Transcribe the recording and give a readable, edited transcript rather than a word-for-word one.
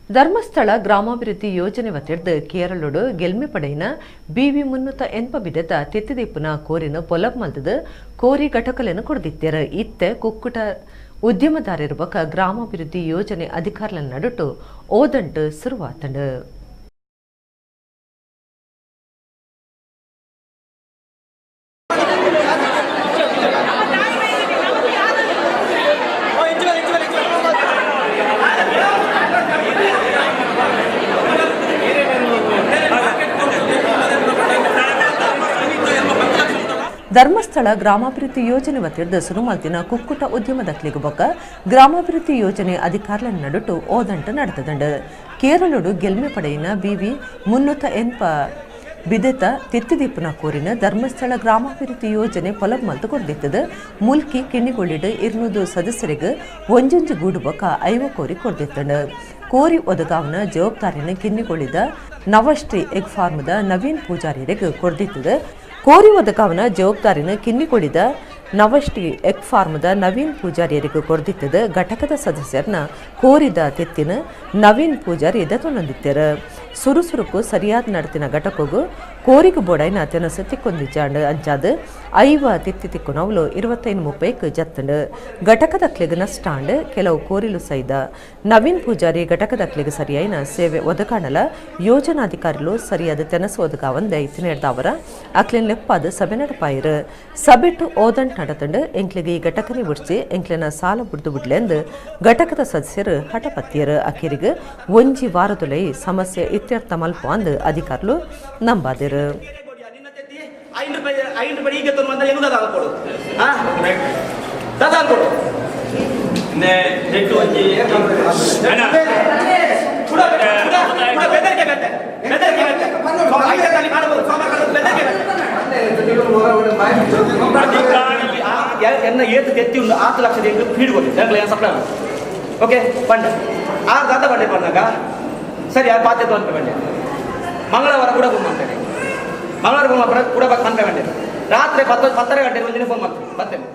ಧರ್ಮಸ್ಥಳ ಗ್ರಾಮಾಭಿವೃದ್ಧಿ ಯೋಜನೆ ವತಿರ್ದು ಕೇರಳಡು ಗೆಲ್ಮೆ ಪಡೆಯಿನ ಬಿವಿ 380 ಬಿದೆತ ತೆತ್ತಿದೀಪುನ ಕೋರಿನ ಪೊಲಬ್ ಮಲ್ದದು ಕೋರಿ ಘಟಕಲೆನು ಕೊಡ್ದಿತ್ತೇರು. ಇತ್ತೆ ಕುಕ್ಕುಟ ಉದ್ಯಮದಾರರ ಬೊಕ ಗ್ರಾಮಾಭಿವೃದ್ಧಿ ಯೋಜನೆ ಅಧಿಕಾರಿಗಳ ನಡುಟು ಓದಂಟು ಶುರುವಾತಂಡು. ಧರ್ಮಸ್ಥಳ ಗ್ರಾಮಾಭಿವೃದ್ಧಿ ಯೋಜನೆ ವತಿರ್ದ ಸುರುಮಲ್ತಿನ ಕುಕ್ಕುಟ ಉದ್ಯಮದಕ್ಲಿಗು ಬೊಕ್ಕ ಗ್ರಾಮಾಭಿವೃದ್ಧಿ ಯೋಜನೆ ಅಧಿಕಾರಿಗಳ ನಡುಟು ಓದಂಟು ನಡೆತದಂಡು. ಕೇರಳಡು ಗೆಲ್ಮೆ ಪಡೆಯಿನ ಬಿವಿ 380 ಬಿದೆತ ತೆತ್ತಿದೀಪುನ ಕೋರಿನ ಧರ್ಮಸ್ಥಳ ಗ್ರಾಮಾಭಿವೃದ್ಧಿ ಯೋಜನೆ ಪೊಲಬ್ ಮಲ್ತು ಕೊರ್ದಿತ್ತದು. ಮುಲ್ಕಿ ಕಿನ್ನಿಗೊಳ್ಳಿಡು 200 ಸದಸ್ಯರಿಗೆ ಒಂಜೊಂಜು ಗೂಡು ಬೊಕ್ಕ 50 ಕೋರಿ ಕೊರ್ದಿತ್ತಂಡು. ಕೋರಿ ಒದಗಾವನ ಜವಾಬ್ದಾರಿನ ಕಿನ್ನಿಗೊಳ್ಳಿದ ನವಶ್ರೀ ಎಗ್ ಫಾರ್ಮದ ನವೀನ್ ಪೂಜಾರಿಯರಿಗೆ ಕೊರ್ದಿತ್ತದು. ಕೋರಿ ಒದಗಾವನ ಜವಾಬ್ದಾರಿನ ಕಿನ್ನಿಗೊಳಿದ ನವಶ್ರೀ ಎಗ್ ಫಾರ್ಮದ ನವೀನ್ ಪೂಜಾರಿಯರಿಗೆ ಕೊರ್ದಿತ್ತದು. ಘಟಕದ ಸದಸ್ಯರನ್ನ ಕೋರಿದ ತೆತ್ತಿನ ನವೀನ್ ಪೂಜಾರಿ ದತ್ತೊಂದಿತ್ತೆರು. ಸುರುಸುರುಕು ಸರಿಯಾದ ನಡತಿನ ಘಟಕಗೂ ಕೋರಿಗು ಬೋಡೈನ ತೆನಸು ತಿಕ್ಕೊಂದಿಜ್ಜಾಂಡು. ಅಂಚಾದ 50 ತೆತ್ತಿ ತಿಕ್ಕುನವಲು 25-30 ಜತ್ತಂಡು. ಘಟಕದಕ್ಲೆಗ್ ನಷ್ಟಾಂಡ್ ಕೆಲವು ಕೋರಿಲು ಸೈದ. ನವೀನ್ ಪೂಜಾರಿ ಘಟಕದಕ್ಲೆಗ್ ಸರಿಯಾಯಿನ ಸೇವೆ ಒದಗಾಣಲ ಯೋಜನಾಧಿಕಾರಿಲು ಸರಿಯಾದ ತೆನಸು ಒದಗಾವಂದೆ ಇತ್ತಿನೇರ್ದವರ ಅಕ್ಲೆನ್ ಲೆಪ್ಪಾದ ಸಭೆ ನಡಪಾಯಿರು. ಸಭೆಟ್ಟು ಓದಂಟ್ ನಡತಂಡು ಎಂಕ್ಲೆಗ್ ಈ ಘಟಕನೆ ಬಿಡ್ಸಿ ಎಂಕ್ಲೆನ ಸಾಲ ಬುಡ್ದು ಬಿಡ್ಲೆಂದು ಘಟಕದ ಸದಸ್ಯರು ಹಠಪತ್ತಿಯರು. ಅಖೀರಿಗೆ ಒಂಜಿ ವಾರದೊಲೈ ಸಮಸ್ಯೆ ಇತ್ಯರ್ಥ ಮಲ್ಪ ಅಂದು ಅಧಿಕಾರಿಲು ನಂಬಾದಿರು. ಎನ್ನ ಏತು ತೆತ್ತಿ ಉಂಡು 6 ಲಕ್ಷದ ಎಂಟು ಫೀಡ್ ಕೊಟ್ಟು ಸಪ್ಲೈ ಓಕೆ ಬಂಡೆ ಆ ದಾದ ಬಂಡೆ ಬಂದಾಗ ಸರಿ ಆ ಪಾತ್ರೆ ತಗೊಂಡು ಬಂಡೆ. ಮಂಗಳವಾರ ಕೂಡ ಫೋನ್ ಮಾಡ್ತೇನೆ. ಮಂಗಳವಾರ ಫೋನ್ ಕೂಡ ಬಂದೆ ಬಂಡೆ ರಾತ್ರಿ 10:30 ಗಂಟೆ ಮುಂಚೆನೆ ಫೋನ್ ಮಾಡ್ತೇನೆ ಬರ್ತೇನೆ.